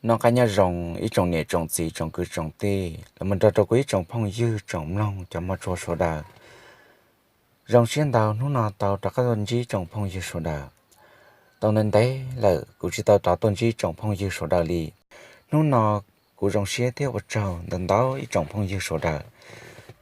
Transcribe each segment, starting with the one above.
Noj qab nyob zoo ib tsoom niam tsoom txiv tsoom kwv tsoom tij los mus nrog rau kuv ib tsoom phooj ywg tsoom mloog cov mog tshua sawv daws. Zoo siab ntau hnub no tau rov qab tuaj ntsib tsoom phooj ywg sawv daws. Tau ntev ntev lawm kuv tsis tau rov tuaj ntsib tsoom phooj ywg sawv daws li. Hnub no kuv zoo siab thiab ua tsaug ntau ntau ib tsoom phooj ywg sawv daws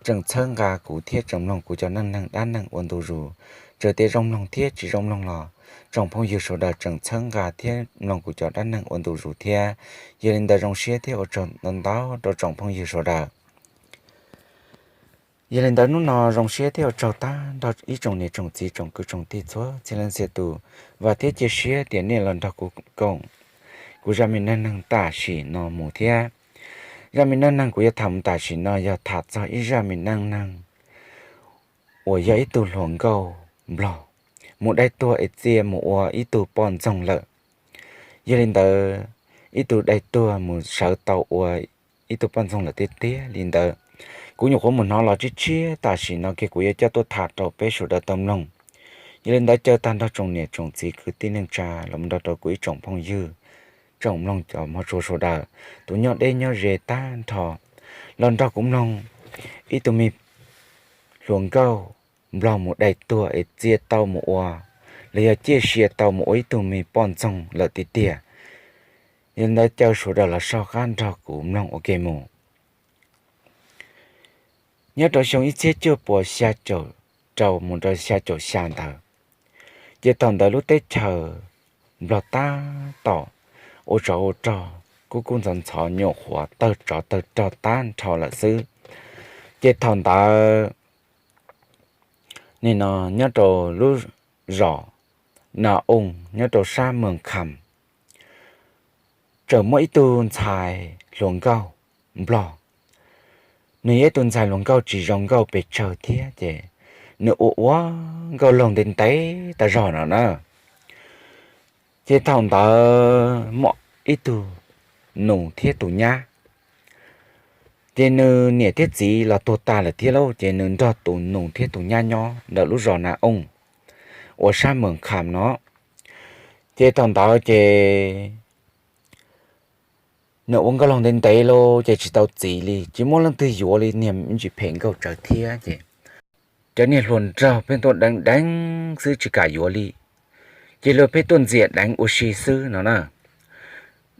tseem txhawb nqa kuv thiab tseem mloog kuv cov neej neeg dab neeg ua ntu zus. Txawm tias zoo mloog thiab tsis zoo mloog los tsoom phooj ywg sawv daws tseem txhawb nqa thiab mloog kuv cov dab neeg ua ntu zus thiab. Yog li ntawd zoo siab thiab ua tsaug ntau ntau rau tsoom phooj ywg sawv daws. Yog li ntawd hnub no zoo siab thiab ua tsaug tag nrho ib tsoom niam tsoom txiv tsoom kwv tsoom tij txhua txhia leej txhia tus. Vam thiab cia siab tias nej los nrog kuv koom kuv zaj me neej neeg tam sim no mus thiab. Zaj me neej neeg kuv yuav tham mus tam sim no yog tham txog ib zaj me neej neeg uas yog ib tug hluas nkauj nplog mus dai tuag es txia mus ua ib tug poj ntxoog lawm. Yog li ntawd, ib tug dai tuag mus sawv tau ua ib tug poj ntxoog lawm tiag tiag li ntawd. Kuv nyuam qhuav mus hnov los tshiab tshiab tam sim no kiag kuv yuav coj tuaj tham rau peb sawv daws tau mloog. Yog li ntawd caw tag nrho tsoom niam tsoom txiv kwv tij neej tsa los nrog rau kuv ib tsoom phooj ywg tsoom mloog cov mog tshua sawv daws, tus nyob deb nyob ze tag nrho, los nrog kuv mloog ib tug me hluas nkauj nplog mus dai tuag es txia tau mus ua, los yog ciaj sia tau mus ua ib tug me poj ntxoog lawm tiag tiag. Yog li ntawd caw sawv daws los soj qab nrog kuv mloog ua ke mus. Nyob rau xyoo ib txhiab cuaj puas xya caum rau mus rau xya caum xya ntawd, ces thaum ntawd lub teb chaws nplog tab tom ua tsov ua rog kub kub ntxhov ntxhov nyuam qhuav tawg tsov tawg rog tag nrho lawm xwb. Ces thaum ntawd nim no nyob rau lub zos Na Oo nyob rau sab Moos Kham, txawm muaj ib tug ntxhais hluas nkauj nplog. Nws yog ib tug ntxhais hluas nkauj tsis zoo nkauj pes tsawg thiab ces nws ua ua nkauj laug ntev ntev tas zog no na. Ces thaum ntawd muaj ib tug nus thiab tus nyab, ces nws niam thiab txiv los tuag tas lawm thiab lauj, ces nws nrog tus nus thiab tus nyab nyob ntawm lub zos Na Oo uas sab Moos Kham no. Ces thaum ntawd ces nws ua nkauj laug ntev ntev lauj ces tsis tau txiv li, tsis muaj leej twg yuav li, niag me ntsis phem nkauj tsawv thiab ces cov niag hluas nraug pheej tuaj deev deev xwb tsis kam yuav li. Ces luag pheej tuaj ntxias deev ua si xwb no na.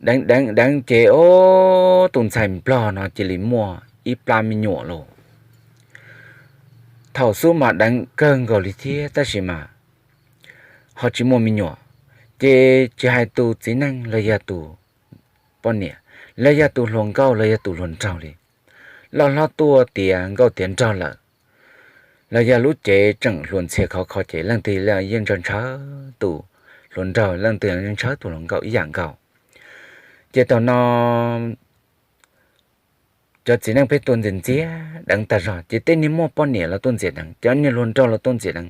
Deev deev deev ces ob tus ntxhais nplog no cia li muaj ib plab me nyuam lauj. Thaum xub mas deev kawg nkaus li thiab tab sis mas ho tsis muaj me nyuam. Ces tsis hais tus txiv neej los yog tus poj niam, los yog tus hluas nkauj los yog tus hluas nraug li, loj hlob tuaj tiav nkauj tiav nraug lawm, los yog lub cev tseem hluas ntxhias khov kho ces leej twg yeej ntshaw ntshaw tus hluas nraug, leej twg yeej ntshaw tus hluas nkauj ib yam nkaus. Ces thaum no cov txiv neej pheej tuaj ntxias ntxias deev tag zog, ces tej niag muaj poj niam los tuaj ntxias deev, cov niag hluas nraug los tuaj ntxias deev,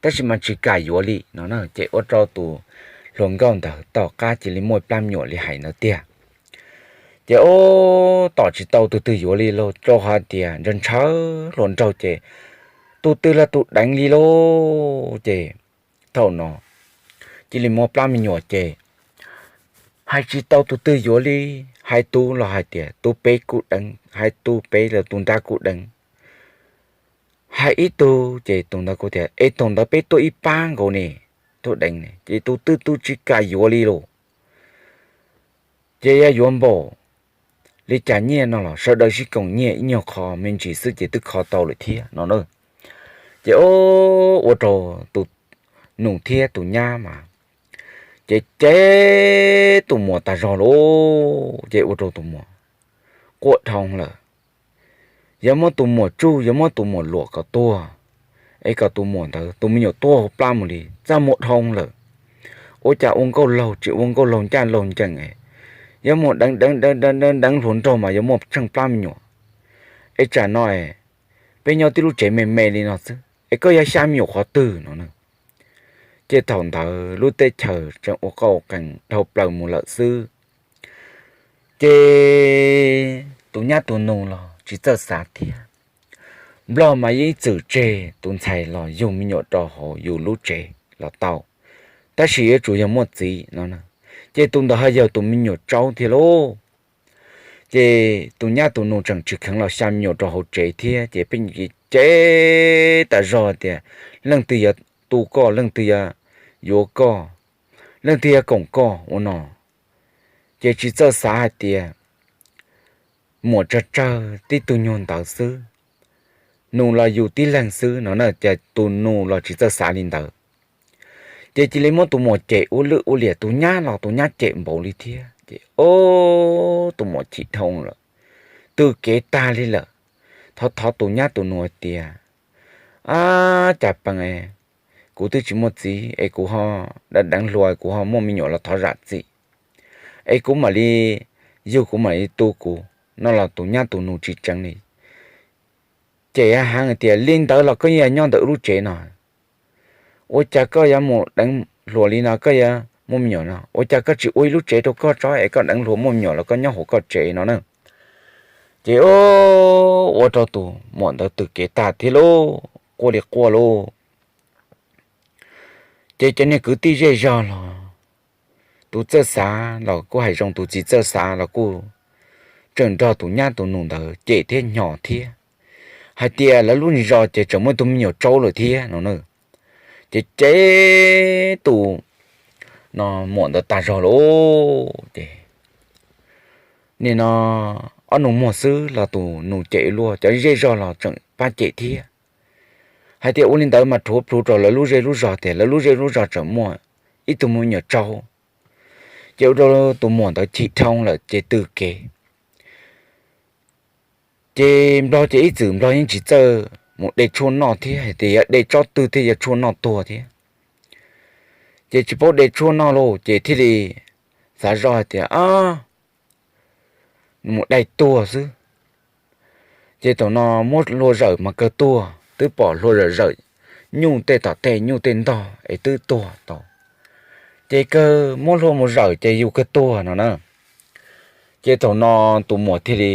tab sis mas tsis kam yuav li no na. Ces ua rau tus hluas nkauj ntawd tom qab cia li muaj plab me nyuam li hais ntawd tiag. Ces ub tom tsis tau tus twg yuav li lauj, rau qhov tias ntshaw ntshaw hluas nraug ces tus twg los tus deev li lauj. Ces thaum no cia li muaj plab me nyuam ces hais tsis tau tus twg yuav li, hais tus los hais tias tus pem kuj deev, hais tus pem los tus nrab kuj deev. Hais ib tug ces tus ntawd kuj tias es thaum ntawd peb tuaj ib pab nkaus ne, tuaj deev ne, ces tus twg tus tsis kam yuav li lauj. Ces yog yuav npaum li cas nyiaj no los sawv daws sib koom nyiaj ib nyuag qho me ntsis xwb ces twb kho tau lawm thiab no na. Ces ub ua rau tus nus thiab tus nyab mas ces cem tus muam tas zog lauj, ces ua rau tus muam quaj dhau lawm. Yog muab tus muam tsuj, yog muab tus muam luam kom tuag, es kom tus muam ntawd tus me nyuam tuag hauv plab mus li, txaj muag dhau lawm. Ua cas ua nkauj laug tsis ua nkauj laug ncaj laug ncees, yog muaj deev deev deev deev deev hluas nraug mas yuav muaj tsheej plab me nyuam. Es tsam no peb nyob tib lub tsev me me li no xwb es koj yuav xyab me nyuam qhov twg no na. Ces thaum ntawd lub teb chaws tseem ua qoj ua qees dhau plaws mus lawm xwb. Ces tus nyab tus nus los tsis txawj xav thiab. Nplog mas yeej txwm tseg tus ntxhais los yug me nyuam rau hauv yus lub tsev los tau, tab sis yuav tsum yog muaj txiv no na. Ces tus ntawd ho yog tus me nyuam tsaub thiab lauj. Ces tus nyab tus nus tseem tsis kheev los xya me nyuam rau hauv tsev thiab, ces pheej cev tas zog tias leej twg yuav tu koj, leej twg yuav yuav koj, leej twg yuav koom koj ua no. Ces tsis txawj xav hais tias muam tsawg tsawg tib tug nyuag ntawd xwb, nus los yus tib leeg xwb no na, ces tus nus los tsis txawj xav li ntawd. Ces cia li muab tus muam cem ua lwj ua liam, tus nyab los tus nyab cem npaum li thiab. Ces o, tus muam chim dhau lawm, tw kev tag li lawm. Thov thov tus nyab tus nus hais tias, ab, cas pees, kuv twb tsis muaj txiv es kuv ho deev hluas, kuv ho muaj me nyuam los thov zam txim, es kuv mam li yug, kuv mam li tu kuv no los tus nyab tus nus tsis tseev li. Ces heev tias li ntawd los koj yeej nyob ntawm lub tsev no, ua cas koj yuav mus deev hluas li no, koj yuav muaj me nyuam no, ua cas koj tsis ua ib lub tsev rau koj tso es koj deev hluas muaj me nyuam los koj nyob hauv koj tsev no na. Ces ua rau tus muam ntawd tw kev tag thiab lauj, quaj li quaj lauj. Ces cov niag kwv tij zej zog los, tus txawj xav los kuj hais zoo, tus tsis txawj xav los kuj tseem nrog tus nyab tus nus ntawd cem thiab hnyos thiab, hais tias lawv lub zos ces tseem muaj tus me nyuam tsaub lawm thiab no na. Ces cem tus no muam ntawd tag zog lauj. Ces nim no ob nus muag xwb los tus nus cem luaj, cov zej zog los tseem pab cem thiab, hais tias ua li ntawd mas rhuav plhuav rau lawv lub zej lub zog tias lawv lub zej lub zog tseem muaj ib tug me nyuam tsaub. Ces ua rau tus muam ntawd chim dhau lawm ces tw kev. Ces nplog ces ib txwm nplog yeej tsis txawj mus de tshuaj noj thiab, hais tias yog de tsob twg thiaj yuav tshuaj noj tuag thiab. Ces tsis paub de tshuaj noj lauj, ces thiaj li xav zoj hais tias, ab, mus dai tuag xwb. Ces thaum no muab hlua zawm mas kawg tuag, twb pom hlua zawm zawm, nyuj tej tom tej nyuj tej ntog es twb tuag tau. Ces kawg muab hlua mus zawm ces yus kawg tuag no na. Ces thaum no tus muam thiaj li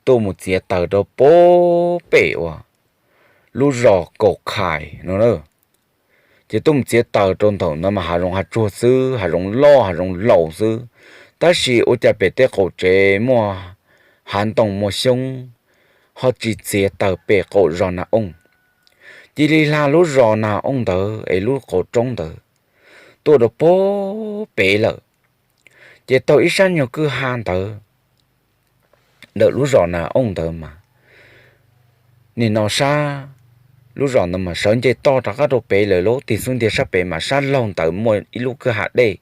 tuaj mus txiav taws rau pem uas lub zos Kaum Khais no na. Ces tuaj mus txiav taws rau ntawm ntawd mas hav zoov hav tsuag xwb, hav zoov loj hav zoov laus xwb. Tab sis ua cas pem tej qaum tsev muaj hav ntoo muaj xyoob, ho tsis txiav taws pem qaum zos Nas Ooj. Cia li hla lub zos Nas Ooj ntawd es lub qhov roob ntawd tuaj rau pem lawm. Ces taug ib sab nyuag kwj ha ntawd ntawm lub zos Nas Ooj ntawd mas, nim no sab lub zos ntawd mas sawv nce toj rov qab rau pem lawm lauj, tig xub ntiag sab pem mas sab laug ntawd muaj ib lub kwj ha dej.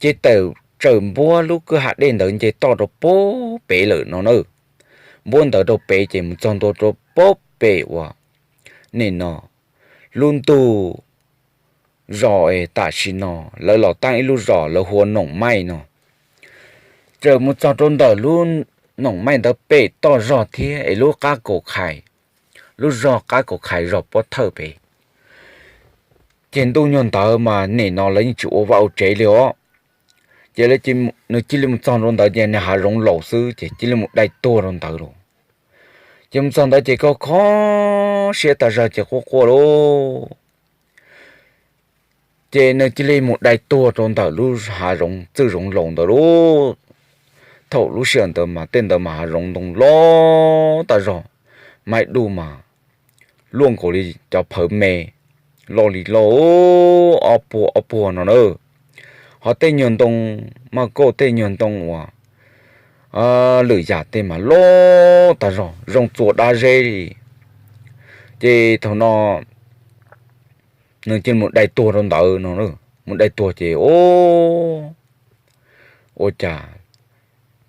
Ces tawm tsawm npuab lub kwj ha dej ntawd nce toj rau pem lawm no na. Npuab ntawd rau pem ces mus txog ntua rau pem uas nim no lub ntuj zos es tam sim no lawv los taab ib lub zos lawv hu ua Noom Maij no. Txawm mus txog rau ntawm lub Noom Maij ntawd pem toj zog thiab es lub qab Kaum Khais, lub zog qab Kaum Khais zos pob thawj pem. Ces ntuj nyuag ntawd mas nim no lawv yeej tsis ua vaj ua tsev li os. Ces nws cia li mus txog rau ntawd ces nws hav zoov laus xwb ces cia li mus dai tuag rau ntawd lauj. Ces mus txog ntawd ces kho kho siab tas zog ces quaj quaj lauj. Ces nws cia li mus dai tuag rau ntawm lub hav zoov txwj zoov laus ntawd lauj. Thaum lub sij hawm ntawd mas tej ntawd mas hav zoov ntoo loj tas zog, maib duj mas luaj nkaus li cov phawv me, loj li loj, ob puag ob puag no na. Ho tej nyuag ntoo maj kauj, tej nyuag ntoo uas lwm yam tej mas loj tas zog zoo txua dab zeb li. Ces thaum no nws cia li mus dai tuag rau ntawd no, mus dai tuag ces o, ua cas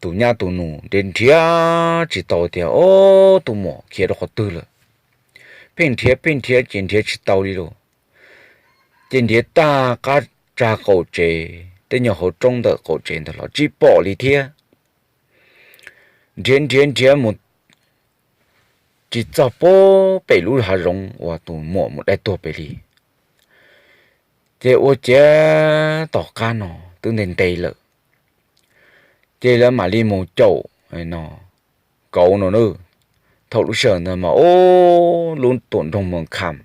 tus nyab tus nus nrhiav nrhiav tsis tau tias o, tus muam khiav rau qhov twg lawm. Pheej nrhiav pheej nrhiav ces nrhiav tsis tau li lauj. Ces nrhiav tag qab tsag qaum tsev, tej nyuag hauv roob ntawm qaum tsev ntawd los tsis pom li thiab. Nrhiav nrhiav nrhiav mus tsis txog pem lub hav zoov uas tus muam mus dai tuag pem li. Ces ua ciav tom qab no twb nte nte lawm, ces lawv mam li mus caum no kauv no na. Thaum lub sij hawm ntawd mas o, lub tuam nroog Moos Kham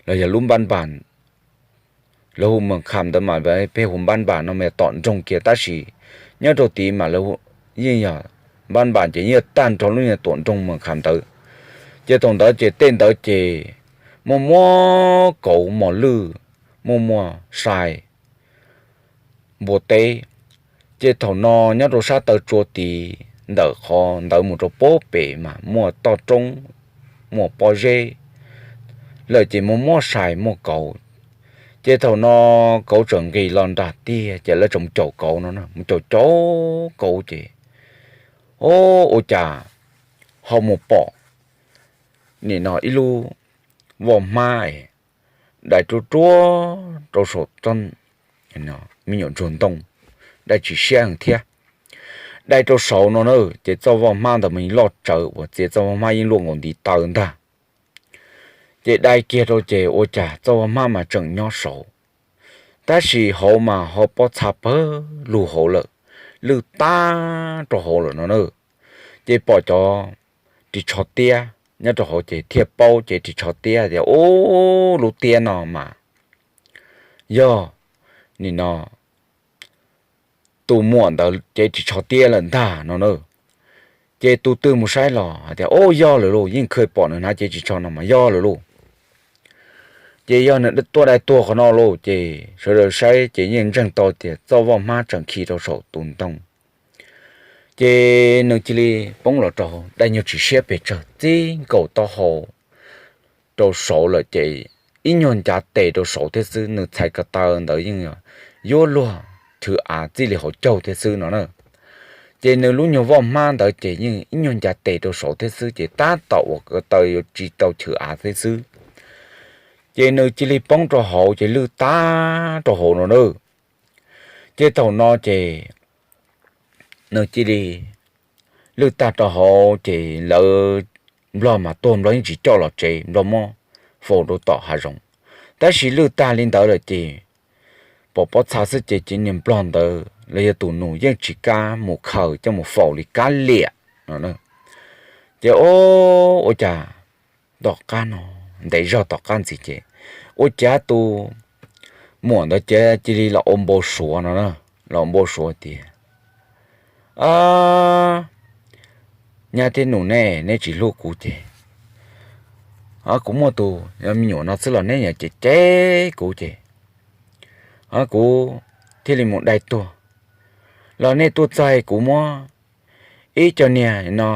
los yog lub npab npas lawv hu Mws Kham ntawd mas peb hu Npab Npas no mas yog tom nroog kiag tab sis nyob rau tid mas lawv yeej yog Npab Npas ces yeej yog tag nrho lub niag tom nroog Mws Kham ntawd. Ces thaum ntawd ces tej ntawd ces muaj muaj kauv mos lwj, muaj muaj sai npua teb. Ces thaum no nyob rau sab taw tsua tid ntawm qhov ntawd mus rau pob pem mas muaj toj roob, muaj pob zeb lawm ces muaj muaj sai muaj kauv. Ces thaum no kauv tseem nqis los nram tiag ces lawv tseem mus caum kauv no, mus caum caum kauv ces, o, ua cas ho mus pom nim no ib lub voj hmab dai ruaj ruaj rau saum toj me nyuam ntsuag ntoo, dai tsis siab heev thiab. Dai rau saud no na, ces txoj voj hmab ntawd mas yeej loj tsawv uas txiav txoj voj hmab yeej luaj nkaus ntiv taw ntag. Ces dai kiag rau ces ua cas txoj voj hmab mas tseem nyob saud, tab sis hauv mas ho pob txha pawg lug hauv lawm, lwj tag rau hauv lawm no na. Ces pom cov ris tsho tiab nyob rau hauv ces thiaj paub ces ris tsho tiab tias, Ub, lub tiab no mas yog nim no tus muam ntawd cev ris tsho tiab lawm ntag no na. Ces tus twg mus saib los hais tias, Ub, yog lawm lauj, yeej kheev pom nws hnav cev ris tsho no mas yog lawm lauj. Ces yog nws tuaj dai tuag qhov no lauj, ces sawv daws saib ces yeej ntseeg tau tias txoj voj hmab tseem khi rau saum tus ntoo. Ces nws cia li poob los rau hauv, dai nyuag tsis siab pes tsawg txij nkaus taub hau rau saud lawm ces ib nyuag ncav tes rau saud thiab xwb, nws txhais ko taw ntawd yeej yuav luag thwv av txij li hauv caug thiab xwb no na. Ces nws lub nyuag voj hmab ntawd ces yeej ib nyuag ncav tes rau saud thiab xwb ces tab tom uas ko taw yuav tsis tau chwv av thiab xwb. Ces nws cia li poob rau hauv ces lwj tag rau hauv no na. Ces thaum no ces nws cia li lwj tag rau hauv ces lawv, Nplog mas tuag Nplog yeej tsis coj los tsev, Nplog muab faus rau tom hav zoov. Tab sis lwj tag li ntawd lawm ces pom pob txha xwb ces cov niag Nplog ntawd los yog tus nus yeej tsis kam mus khaws coj mus faus li, kab liam no. Ces ua cas tom qab no, ntev zog tom qab ntxiv ces ua cas tus muam ntawd ces cia li los ua npau suav no, los ua npau suav tias, Nyab thiab nus, nej, neb tsis hlub kuv ces kuv muaj tus me nyuam no xwb los neb yuav cem cem kuv ces kuv thiaj li mus dai tuag. Los nej tuaj txog kuv muab ib co niag no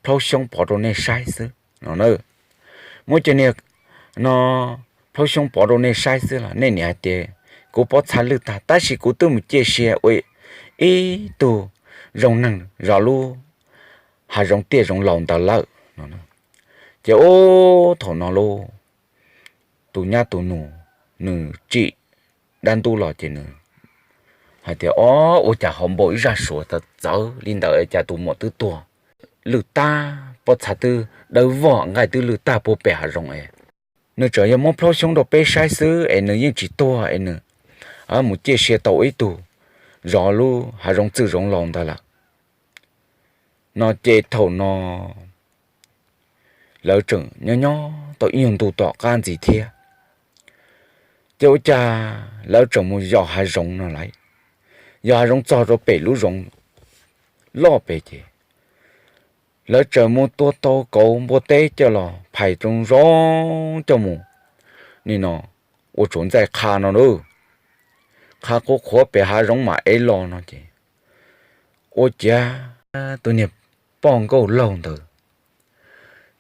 plhaub xyoob pov rau nej saib xwb no na. Muab cov niag no plhaub xyoob pov rau nej saib xwb los nej niam hais tias kuv pob txha lwj tag, tab sis kuv twb mus ciaj sia ua ib tug zoo neeg zov lub hav zoov tiaj zoov laus ntawd lawm no. Ces ub, thaum no lauj, tus nyab tus nus nws tsim dab ntub los ces nws hais tias, Ob, ua cas ho npau ib zaj suav txawv txawv li ntawd, cas tus muam twb tuag lwj tag, pob txha twb dawb vog, nqaij twb lwj tag puag pem hav zoov es nws tseem yog muab plhaub xyoob rau peb saib xwb es nws yeej tsis tuag es nws mus ciaj sia tau ib tug zov lub hav zoov txwj zoov laus ntawd lawm no. Ces thaum no lawv tseem nyob nyob tau ib nyuag ntu tom qab ntxiv thiab, ces ua cas lawv tseem mus yos hav zoov no lauj. Yos hav zoov txog rau pem lub zoov loj pem ces lawv tseem mus tua tau kauv npua teb coj los phais zoo zoo coj mus nim no ua tsuav ntxaij qha no lauj. Qha qhuav qhuav pem hav zoov mam ev los no ces ua ciav tus niag poj nkauj laug ntawd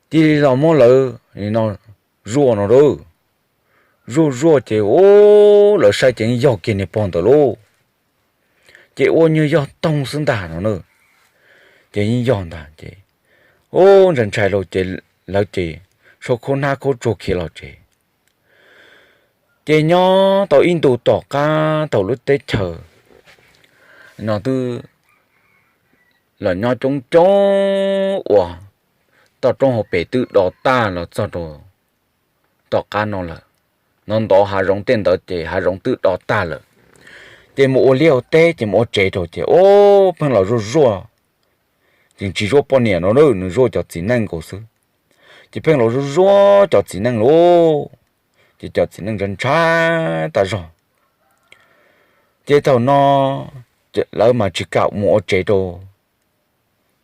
cia li los muab lawv nim no zuaj no lauj. Zuaj zuaj ces ub, lawv saib ces yog kiag niag pog ntawd lauj. Ces ua nyuag yog toog xwb ntag no na. Ces yeej yog ntag ces ub, ntshai ntshai lauj ces lawv ces sau khaub hnab khaub tsuag khiav los tsev. Ces nyob tau ib ntu tom qab thaum lub teb chaws no twb los nyob coob coob uas toj roob hauv pes twb do tag los txog rau tom qab no lawm. No ntov hav zoov tej ntawd ces hav zoov twb do tag lawm. Ces mus ua liaj ua teb ces mus ua tsev rau ces ub, pheej los zuaj zuaj, ces tsis zuaj poj niam no, nws zuaj cov txiv neej nkaus xwb. Ces pheej los zuaj zuaj cov txiv neej lauj. Ces cov txiv neej ntshai ntshai tas zog. Ces thaum no lawv mas tsis kam mus ua tsev rau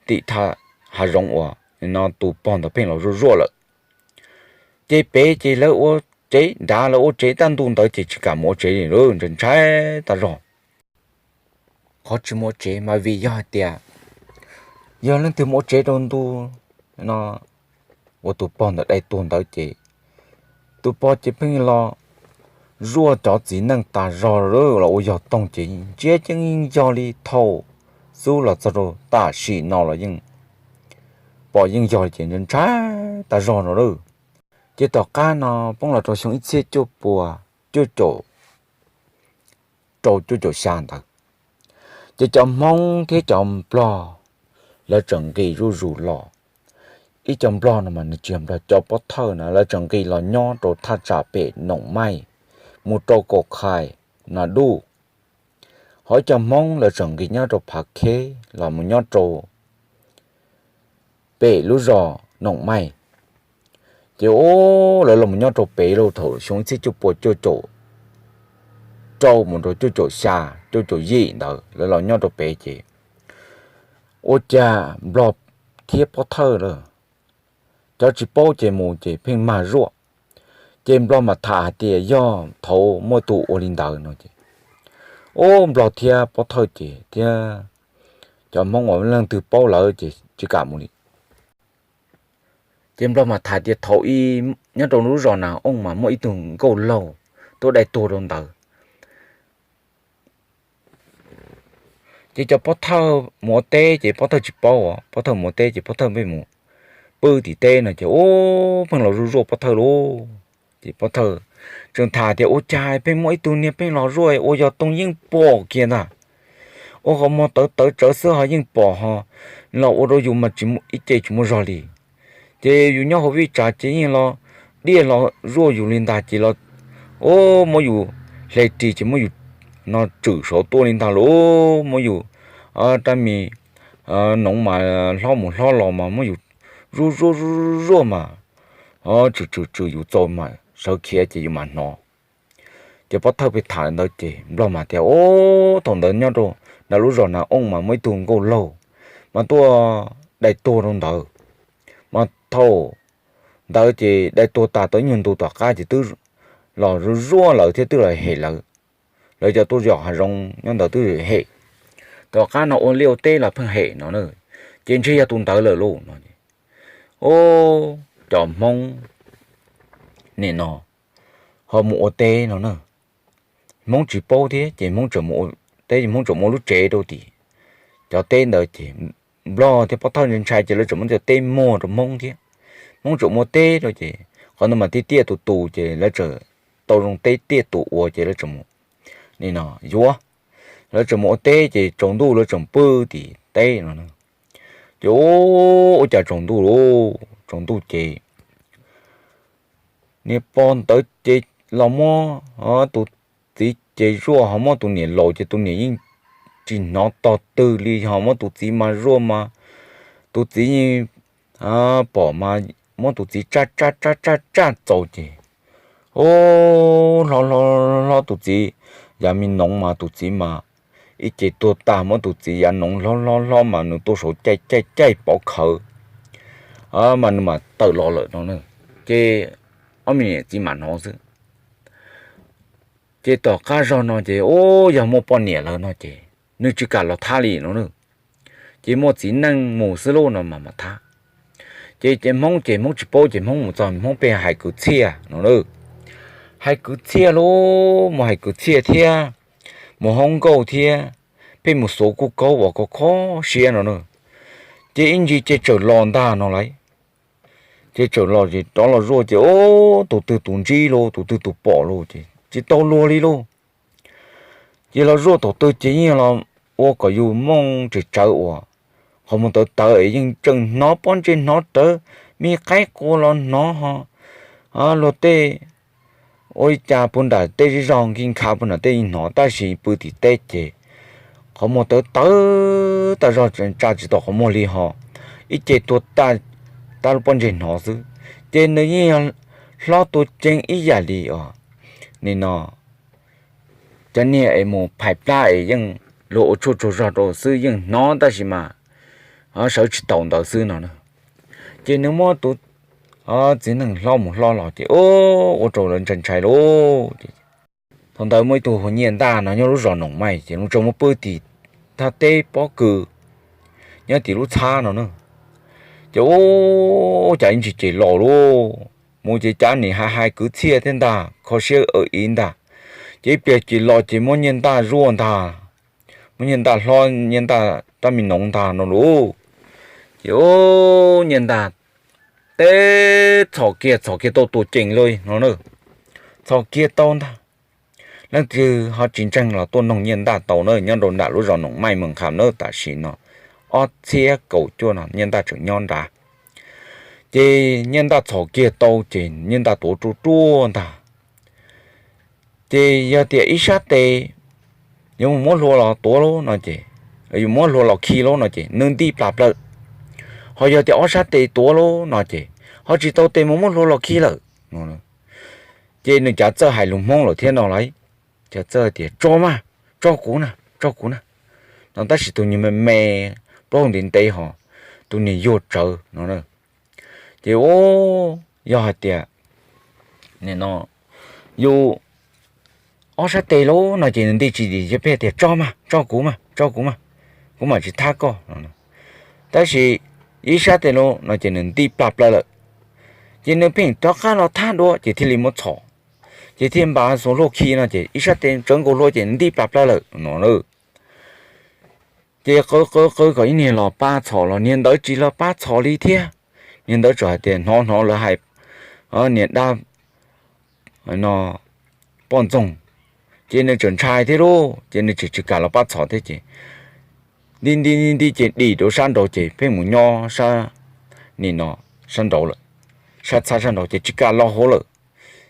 tim thaj hav zoov uas no tus pog ntawd pheej los zuaj zuaj lawm. Ces pem ces lawv ua tsev nrad, lawv ua tsev tag ntu ntawd ces tsis kam mus ua tsev li, ntshai ntshai tag zog. Qhov tsis mus ua tsev mas vim yog hais tias yog leej twg mus ua tsev rau ntu no uas tus pog ntawd dai tuag ntawd ces tus pog ces pheej los zuaj cov txiv neej tas zog los ua yog toog ces ntsia ceeb yeej yog li thaum xub los txog rau tam sim no los yeej pom yeej yog li ces ntshai ntshai tag zog no lawm. Ces tom qab no poob los rau xyoo ib txhiab cuaj pua cuaj caum rau cuaj caum xya ntawd, ces cov Hmoob thiab cov Nplog lawv tseem nqis zuj zus los. Ib co Nplog no mas nws tsis yog Nplog, cov Pob Thawj no lawv tseem nqis los nyob rau thaj tsam pem Noom Maij mus rau Kaum Khai, Nas Duj. Ho ib co Hmoob lawv tseem nqis nyob rau Phav Kheb los mus nyob rau pem lub zos Noom Maij. Ces lawv los mus nyob rau pem lawm thaum xyoo ib txhiab cuaj pua cuaj caum rau mus rau cuaj caum xya, cuaj caum yim ntawd lawv los nyob rau pem ces ua cas Nplog thiab Pob Thawj lawm cov tsis paub ces mus ces pheej mag zuaj. Ces Nplog mas tham hais tias yog thaum muaj tus ua li ntawd no ces ub Nplog thiab Pob Thawj ces thiab cov Hmoob uas leej twg paub lawv ces tsis kam mus li. Ces Nplog mas tham tias thaum ub nyob rau lub zos Nas Ooj mas muaj ib tug nkauj laug tuaj dai tuag rau ntawd. Ces cov Pob Thawj mus ua teb ces Pob Thawj tsis paub, Pob Thawj mus ua teb ces Pob Thawj pheej mus pw tim teb no ces ub pheej los zuaj zuaj Pob Thawj lauj. Ces Pob Thawj tseem tham tias ua cas pheej muaj ib tug niag pheej los zuaj ua yog toog yeej pom kiag ntag. Ua qhov muag tawv tawv tsawv xwb ho yeej pom ho los ua rau yus mas ib ce tsis muaj zog li. Ces yus nyob hauv vij tsav ces yeej los diaj los zuaj yus li ntag ces los ub muab yus hle ris ces muab yus no tswm saud tuaj li ntag lauj, muab yus rab mis noov mas hlob mus hlob los mas muab yus zuaj zuaj zuaj zuaj mas tswm tswm tswm yus txaus mas sawv khiav ces yus mam hnov. Ces Pob Thawj pheej tham li ntawd ces Nplog mas tias ub thaum ntawd nyob rau nram lub zos Nas Ooj mas muaj ib tug nkauj laug mas tuaj dai tuag rau ntawd. Mas thaum ntawd ces dai tuag tas tau ib nyuag ntu tom qab ces twb los zuaj zuaj lawv thiab twb los hem lawv. Lawv cov tuaj yos hav zoov nyob ntawd twb hem. Tom qab no ua liaj ua teb los pheej hem no na, ces ntshe yog tus ntawd lawm lauj no. Ub, cov Hmoob nim no ho mus ua teb no na, Hmoob tsis paub thiab ces Hmoob tseem mus ua teb, Hmoob tseem muaj lub tsev rau tim cov teb ntawd ces Nplog thiab Pob Thawj ntshai ces lawv tseem muab cov teb muag rau Hmoob thiab. Hmoob tseem muaj teb rau ces qhov ntawd mas tiaj tiaj tus tus ces lawv tseem tau zoo teb tiaj tus ua ces lawv tseem mus nim no yuav, lawv tseem mus ua teb ces tsaus ntuj lawv tseem pw tim teb no. Ces ub ua cas tsaus ntuj lauj, tsaus ntuj ces niag pog ntawd ces los muab tus txiv ces zuaj ho muab tus niam laus ces tus niam yeej tsis hnov tog twg li ho muab tus txiv mas zuaj mas tus txiv yeej pom mas muab tus txiv tsaj tsaj tsaj tsaj tsaj txaus ces ub hlob hlob hlob tus txiv yav me noov mas tus txiv mas ib ce tuag tag, muab tus txiv yav noov hlob hlob hlob mas nws tuaj saud caij caij caij pov khawv mas nws mam tawm los lawm no. Ces ob me niam txiv mam hnov xwb. Ces tom qab zog no ces ub yog muaj poj niam lawm no ces nws tsis kam los thab li no na. Ces muaj txiv neej mus xwb lauj no mas mam thab. Ces ces Hmoob ces Hmoob tsis paub ces Hmoob mus txog Hmoob pheej hais kwv txhiaj no na. Hais kwv txhiaj lauj, mus hais kwv txhiaj thiab mus hoob nkauj thiab pheej mus xuav kuj kaub uas kho kho siab no na. Ces ib ntsis ces tsawm los ntag no lauj. Ces tsawm los ces rov los zuaj ces ub tus twg tus ntsib lauj, tus twg tus pom lauj ces tsis tau luag li lauj. Ces los zuaj thaum twg ces yeej los ua kom yus mooj tsem tsawv uas qhov muag tawv tawv es yeej tseem hnov pob ntseg hnov rawv, me qaib qua los hnov ho luag tej ua li cas puag nram tej zej zog nkig nkhav puag nram tej hnov tab sis pw tim teb ces qhov muag tawv tawv tas zog tsa tsis tau qhov muag li ho ib ce tuag tag lub pob ntseg hnov xwb. Ces nws yeej yog hlob tua ceev ib yam li os nim no cov niag es mus phais plab es yeej luag ua tshuaj tsaug zog rau xwb yeej hnov tab sis mas sawv tsis taus ntawd xwb no na. Ces nws muab tus txiv neej hlob mus hlob los ces ua rau lawv ntshai ntshai lauj. Thaum ntawd muaj ib tug hu Nyiaj Ntaj no nyob lub zos Noom Maij ces nws tseem mus pw tim thaj teb pob kws nyob tim lub txhab no na. Ces ua cas ib ntsis ces los lauj, mus ces cav nim hais hais kwv txhiaj thiab ntag, kho siab ib ntag. Ces ib pliag ces los ces muab Nyiaj Ntaj zuaj ntag, muab Nyiaj Ntaj hlob, Nyiaj Ntaj rab me noov ntag no lauj. Ces ua Nyiaj Ntaj teb txhos kiag txhos kiag tau tus cees li no na, txhos kiag tau ntag. Leej twg ho tsis ntseeg los tuaj noog Nyiaj Ntaj tau na, nyob rau nram lub zos Noom Maij Mees Kham na, tam sim no ob txhiab kaum cuaj no Nyiaj Ntaj tseem nyob nrad. Ces Nyiaj Ntaj txhos kiag tau ces Nyiaj Ntaj tuav ruaj ruaj ntag. Ces yog tias ib sab tes yuav mus muab hlua los tuav lauj no ces, yuav muab hlua los khi lauj no ces nws nti plas plaws. Ho yog tias ob sab tes tuav lauj no ces ho tsis tau tes mus muab hlua los khi lawm. Ces nws cav txawj hais lus Hmoob lawm thiab no lauj, cav txawj tias tso mas, tso kuv na, tso kuv na no, tab sis tus nyuag me me plaub hau ntev ntev ho tus niag yuag tsawv no. Ces yog hais tias no yus ob sab tes lauj no ces nws nti tsis dim, pheej tias tso mas, tso kuv mas, tso kuv mas, kuv mam tsis thab koj no. Tab sis ib sab tes lauj no ces nws nti plas plaws lawm. Ces nws pheej rov qab los thab dua ces thiaj li muab txhom, ces thiaj npaj xuas hlua khi no ces ib sab tes tsawv nkaus hlua ces nws nti plas plaws lawm no. Ces qw qw qw kom ib niag los pab txhom los niag ntawd tsis los pab txhom li thiab. Niag ntawd tsuas hais tias hnov hnov lawv hais niag dab no poj ntxoog, ces nws tseem ntshai thiab lauj, ces nws tseem tsis kam los pab txhom thiab ces nti nti nti nti ces dim rau sab nraud ces pheej mus nyob sab, nim no sab nraud lawm, sab txhab sab nraud ces tsis kam los hauv lawm.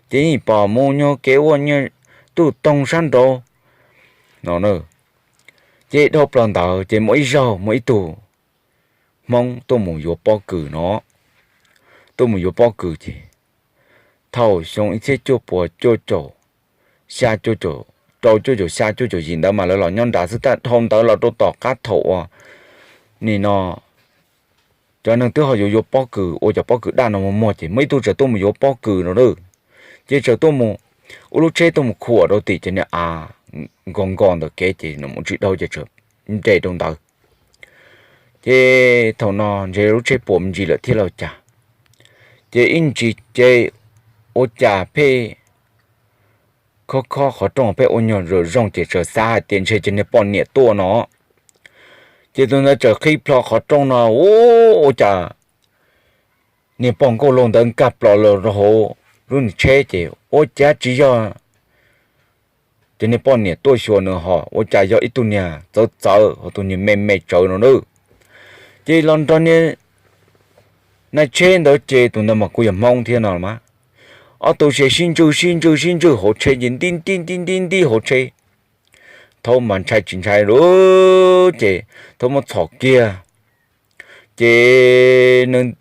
Ces yeej pom mus nyuag kev ua nyuag tuj toog sab nraud no na. Ces dhau plaws ntawd ces muaj ib zaug muaj ib tug Hmoob tuaj mus yuav pob kws no, tuaj mus yuav pob kws ces thaum xyoo ib txhiab cuaj puas cuaj caum xya, cuaj caum rau, cuaj caum xya, cuaj caum yim ntawd mas lawv los nyob nrad xwb, tab dhau ntawd los rau tom qab thaum uas nim no cov neeg twb ho yuav yuav pob kws ua cov pob kws daj no muag muag ces muaj ib tug tseem tuaj mus yuav pob kws no na. Ces tseem tuaj mus ua lub tsheb tuaj mus khuam rau tim cov niag av nkos nkos ntawm kev ces nws mus tsis dhau ces tseem nres rau ntawd. Ces thaum no ntshe lub tsheb puas me ntsis lawm thiab los cas, ces ib ntsis ces ua cas pheej khob khob qhov rooj pheej ua nyuag zoo zoo ces txawm xav hais tias ntshe cov niag poj niam tuaj no. Ces tus ntawd txawm qhib plho qhov rooj no, ua cas niag poj nkauj laug ntawd nkag plos los rau hauv lub niag tsheb ces ua cas tsis yog cov niag poj niam tuaj xyuas nws ho ua cas yog ib tug niag txawv txawv ho tus niag me me tsawv no na. Ces los nrog niag nai tsheb ntawd ces tus ntawd mas kuj yog Hmoob thiab no mas, ob tug se sib ntswj sib ntswj sib ntswj hauv tsheb ces nti nti nti nti nti hauv tsheb. Thaub mas ntshai tsis ntshai lawm ces thaub muab txhom kiag ces nws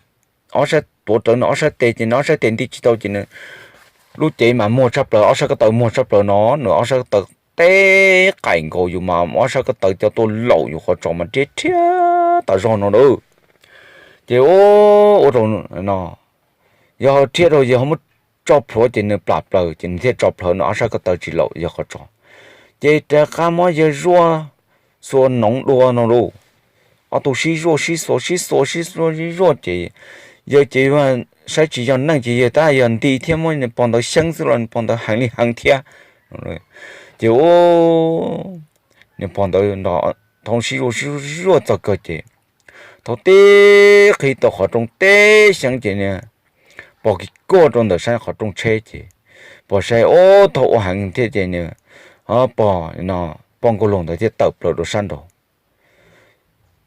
ob sab tuav rawv nws ob sab tes ces nws ob sab tes nti tsis tau ces nws lub cev mas muag tshaj plaws, ob sab ko taw muag tshaj plaws no, nws ob sab ko taw teb qaim nkaus yus mas ob sab ko taw coj tuaj laum yus qhov tsos mas rhiab rhiab tas zog no lawm. Ces ua rau no yog rhiab rau yog muab tso plhuav ces nws plam plaws ces nws thiaj tso plhuav nws ob sab ko taw tsis laum yog qhov tsos. Ces rov qab muab yawg zuaj xuas noov dua no lauj. Ob tug sib zuaj sib xuas sib xuas sib xuas sib zuaj ces yawg ces saib tsis yog neeg ces yawg tab yog nti thiab muab nws pog ntawd xyeeb xwb los nws pog ntawd heev li heev thiab. Ces ua nws pog ntawd nrog thaub sib zuaj sib zuaj txog kawg ces thaub tib qhib tau qhov rooj teb xyeeb ces nws pog kis kuaj rau ntawm sab qhov rooj tsheb ces pog saib ua thaub ua heev thiab ces nws pog no poj nkauj laug ntawd thiaj tawm plaws rau sab nraud.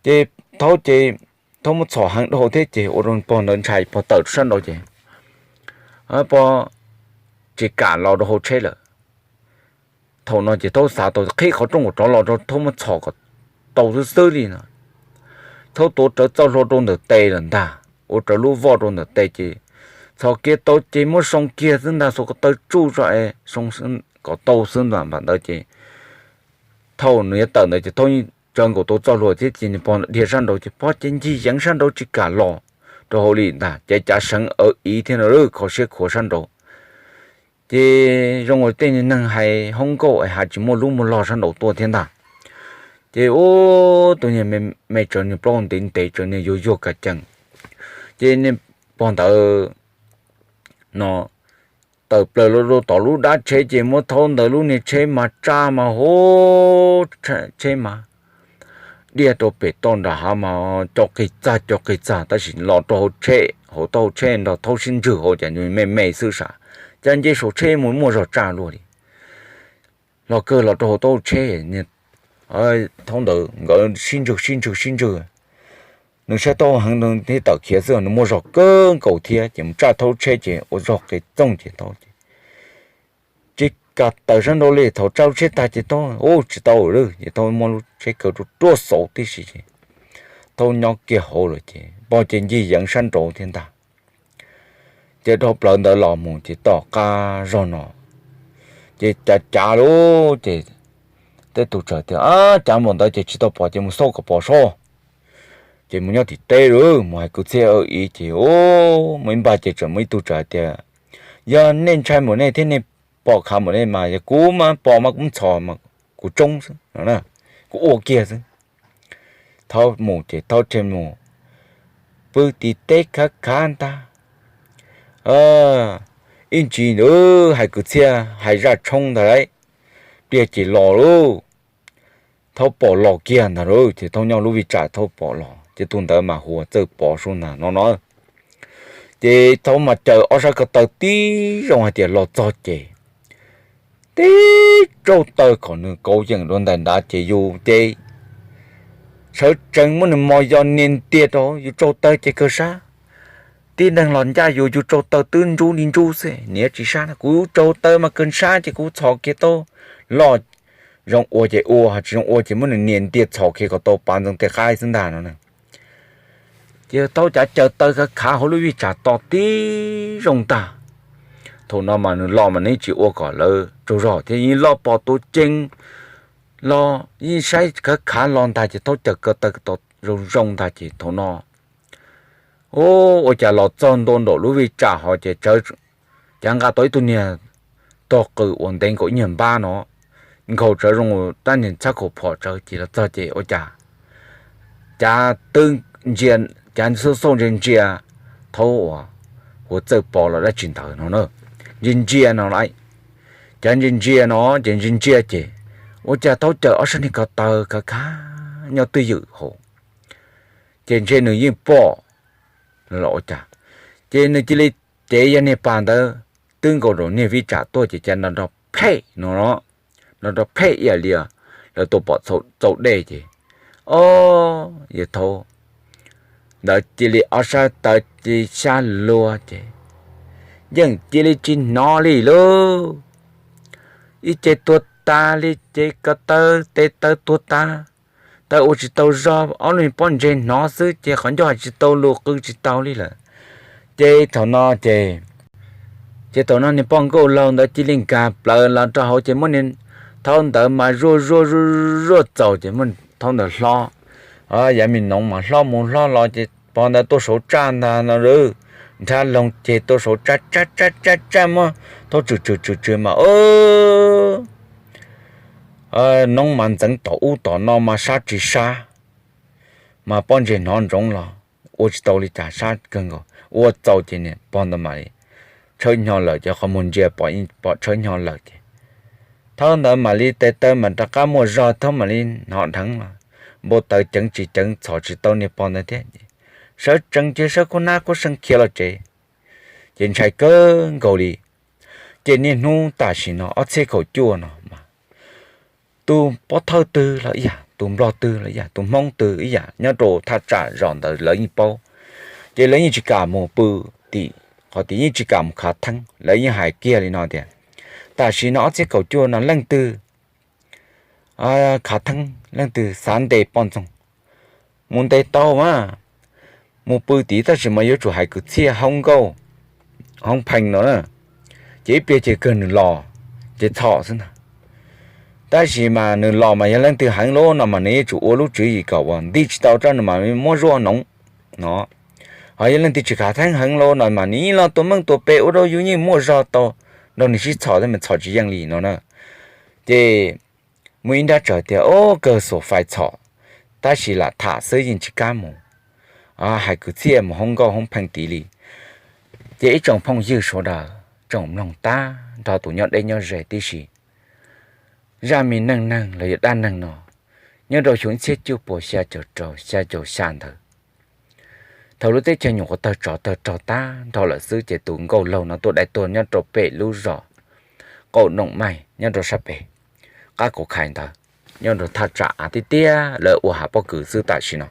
Ces thaub ces thaub muab txhom heev dhau thiab ces ua rau pog ntawd ntshai pog tawm rau sab nraud ces pog tsis kam los rau hauv tsheb lawm. Thaum no ces thaub xav tau qhib qhov rooj kom rov los rau thaub muab txhom kom tau xwb xwb li no. Thaub tuav rawv txoj hlua rau ntawm tes lawm ntag, ua rawv lub voj rau ntawm tes ces txhos kiag tau ces muab soo kiag xwb ntag, xuas ko taw tsuj tso es kom tau xwb ntag. Npam ntawd ces thaum nws yuav tawm ntawd ces Thaub yeej tsawv nkaus tau txoj hlua thiab ces nws pog dhia sab nraud ces pog ces ncig yeev sab nraud tsis kam los rau hauv li ntag. Ces cav seev aw iv thiab no kho siab khuav sab nraud. Ces zoo ua tej neeg hais hoob nkauj es hais tsis muaj lub muaj log sab nraud tuaj thiab ntag. Ces ub, tus niag me tsawv nws plaub ntev ntev tsawv nws yuag yuag kas cees. Ces niag pog ntawd no tawm plaws los rau tom lub dab tsheb ces muab Thaub ntawd lub niag tsheb mas tsaj mas huv, tsheb mas diaj rau pem toj nram hav mas co qig txag co qig txag, tab sis los rau hauv tsheb, hauv taub hau tsheb nrog Thaub sib ntswg hauv ces nws me me xwb sav, cas nce saum tsheb mus muaj zog tsaj luaj li. Los kawg los rau hauv taub hau tsheb, Thaub ntawd nkawd sib ntswg sib ntswg sib ntswg. Nws saib Thaub heev thiab tawm khiav xwb, nws muaj zog kawg nkaus thiab ces mus tsaj Thaub tsheb ces ua zog qis txooj ces Thaub ces tsis kam tawm sab nraud li. Thaum tsaj lub tsheb tag ces Thaub ub tsis tau lawm ces Thaub muab lub tsheb kaw rau ruaj xauv tib si ces Thaub nyob kiag hauv lawm ces pog ces ncig yeev sab nraud thiab ntag. Ces dhau plaws ntawd los mus ces tom qab zog no ces cav cav lawm ces tej tus tsawv tias cav npaum ntawd ces tsis tau pom ces mus xauj kom pom soj. Ces mus nyob tim teb lawm mus hais kwv txhiaj aw iv ces mus ib npag ces tseem muaj ib tug tsawv tias yog nej ntshai npaum nej thiab nej pom khav npaum nej mas yog kuv mas pom mas kuv ntxhov mas kuv tsoob xwb, kuv ua kiag xwb. Thaub mus ces Thaub thiaj mus pw tim teb khav khav ntag. Ib ntsis ntawd hais kwv txhiaj hais zaj tshoob ntag lauj, pliag ces los lauj. Thaub pom los kiag ntag lauj, ces Thaub nyob lub vij tsam Thaub pom los ces tus ntawd mas hu ua Txawj Pov sub ntag no no. Ces Thaub mas caws ob sab ko taw tib zoo hais tias los txog ces tib tsaug taw kom nws kauv yeem dua ntais nrad ces yus ces sawv tsees muab nws mos yos nias ntiag rau yus tsaug taw ces kawg sab. Tib neeg los ncaj yus, yus tsaug taw twb ntsub li ntsub xwb, niam tsis sab na, kuv tsaug taw mas kawg sab ces kuv txhos kiag tau, los zoo ua ces ua, tsis zoo ua ces muab nws nias ntiag txhos kiag kom tau pav ntxeev tej qaib xwb ntag no. Ces Thaub cav caws taw khav khav hauv lub vij tsam tos tib zoo ntag. Thaum no mas nws los mas nws tsis ua kom lawv tsaug zog thiab, yeej los pom tus ceev los yeej saib khav khav los ntag ces Thaub caws kaw taw tos zoo zoo ntag ces thaum no ua cas los txog ntua nraum lub vij tsam hov ces cav nqa tau ib tug niag tog qws uas ntev nkaus ib nyuag npab no, nkhaus tsawv zoo rab niag txhab khaum phom tsawv ces los txog ces ua cas cav twb ntsia, cav xauj xauj ntsia ntsia Thaub uas hu ua Txawj Pov los dab tsi ntawd no na, ntsia ntsia no lauj. Cav ntsia ntsia no ces ntsia ntsia ces ua cas Thaub caws ob sab niag ko taw khav khav nyob twj ywm hauv, ces ntshe nws yeej pom los ua cas, ces nws cia li cev yog niag pas ntawd twb nkaus rau niag vij tsam tuaj ces cav nrov nrov plhej no, nrov nrov plhej ib yam li lawv tua pom txaum dej ces, o, yawg Thaub ntawd cia li ob sab taw cia li xyab luag ces yeej cia li tsis hnov li lauj. Ib ce tuag tas li ces ko taw tes taw tuag tas, taw ua tsis tau zog, ob lub pob ntseg hnov xwb ces qhov ncauj hais tsis tau lus qw tsis tau li lawm. Ces thaum no ces, ces thaum no niag poj nkauj laug ntawd cia li nkag plaws los rau hauv ces muab niag Thaub ntawd mas zuaj zuaj zuaj zuaj txaus ces muab Thaub ntawd hlob. Yav me noov mas hlob mus hlob los ces pog ntawd tuaj saud tsaj ntag no, nrhab loog ces tuaj saud tsaj tsaj tsaj tsaj tsaj muab Thaub tswm tswm tswm tswm mas noob mas ntxeev tom ub tom no mas sab tsis sab, mas pob ntseg hnov ntsoov los ua tsis tau li cas, sab kawg nkaus. Ua txaus ces niag pog ntawd mam li tshawb hnyo lawm ces qhov muag ntsia pom tshawb hnyo lawm ces Thaub ntawd mam li tes taw mam rov qab muaj zog, Thaub mam li hnov dheev los npau taws ceev tsis ceev txhom tsis tau niag pog ntawd thiab. Sawv tsees ces sawv khuab hnab khuab seev khiav los tsev, ces ntshai kawg nkaus li. Ces niaj hnub tam sim no ob txhiab kaum cuaj no mas tus pov thawj twg los ib yam, tus nplog twg los ib yam, tus hmoob twg ib yam nyob rau thaj tsam zos ntawd lawv yeej paub. Ces lawv yeej tsis kam mus pw tim qhov tim, yeej tsis kam mus khav theeb, lawv yeej hais kiag li no tias tam sim no ob txhiab kaum cuaj no leej twg khav theeb leej twg xav ntes poj ntxoog mus ntes tau mas, mus pw tid tab sis mas yuav tsum hais kwv txhiaj hoob nkauj hoob pheej no na, ces ib pliag ces kawg nws los ces txhom xwb ntag. Tab sis mas nws los mas yog leej twg heev lawm no mas nws yeej tsum ua lub tswv yim kom uas nti tsis tau rau nws mas muab zuaj noov no. Ho yog leej twg tsis khav theeb heev lawm no mas nws yeej los tua meej tua pem ua rau yus yeej muaj zog tau nrog nws sib txhom thiab mas txhom tsis yeej li no na. Ces muaj ib nrab tsawv tias, Ob, kawg xuas fais txhom, tab sis lam tham xwb yeej tsis kam mus hais kwv txhiaj mus hoob nkauj hoob pheej tid li. Ces ib tsoom phooj ywg sawv daws tsoom mloog tag nrho tus nyob deb nyob ze tib si, zaj me neej neeg los yog dab neeg no nyob rau xyoo ib txhiab cuaj puas xya caum rau xya caum xya ntawd, thaum lub teb chaws nyuam qhuav tawg tsov tawg rog tag nrho lawm xwb ces tus nkauj laug no tuaj dai tuag nyob rau pem lub zos Qaum Noom Maij nyob rau sab pem qab Kaus Khais ntawd, nyob rau thaj tsam av tiag tiag lawv ua hav pob kws xwb tam sim no.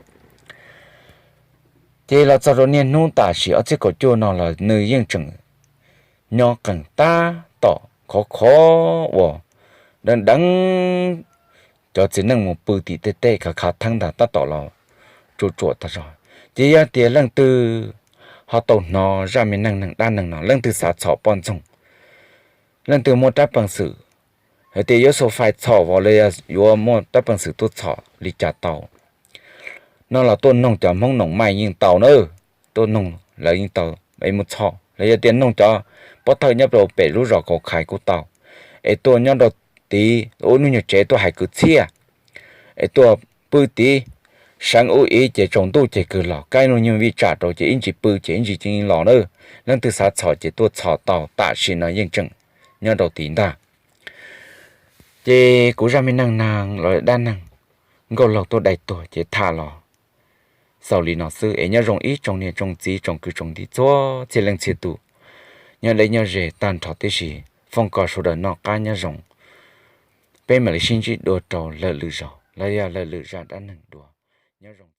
Ces los txog rau niaj hnub tam sim ob txhiab kaum cuaj no los nws yeej tseem nyob qees tab tom khov khov uas deev deev cov txiv neej mus pw tim tej teb khav khav theeb ntawd tab tom los tsuam tsuam tag zog. Ces yog tias leej twg ho tau hnov zaj me neej neeg dab neeg no, leej twg xav txhom poj ntxoog, leej twg muaj rab peev xwm hais tias yuav xuas fais txhom vos los yog yuav muaj rab peev xwm tuaj txhom li cas tau no los tuaj noog cov Hmoob Noom Maij yeej tau na. Tuaj noog lawv yeej tau, es mus txhom los yog tias noog cov pov thawj nyob rau pem lub zos Kaus Khais kuj tau. Es tuaj nyob rau tid ua lub nyuag tsev tuaj hais kwv txhiaj, es tuaj pw tid, seev ub ib ces tsaus ntuj ces kawg los, kab lub nyuag vij tsam rau ces ib ntsis pw ces ib ntsis ces los na. Leej twg xav txhom ces tuaj txhom tau, tam sim no yeej tseem nyob rau tid ntag. Ces kuv zaj me neej neeg los dab neeg nkauj laug tuaj dai tuag ces tham los xaus li no xwb es nyob zoo ib tsoom niam tsoom txiv tsoom kwv tsoom tij txhua txhia leej txhia tus nyob deb nyob ze tag nrho tib si, foom kom sawv daws noj qab nyob zoo. Peb mam li sib ntsib dua rau lwm lwm zaus los yog lwm lwm zaj dab neeg dua. Nyob zoo.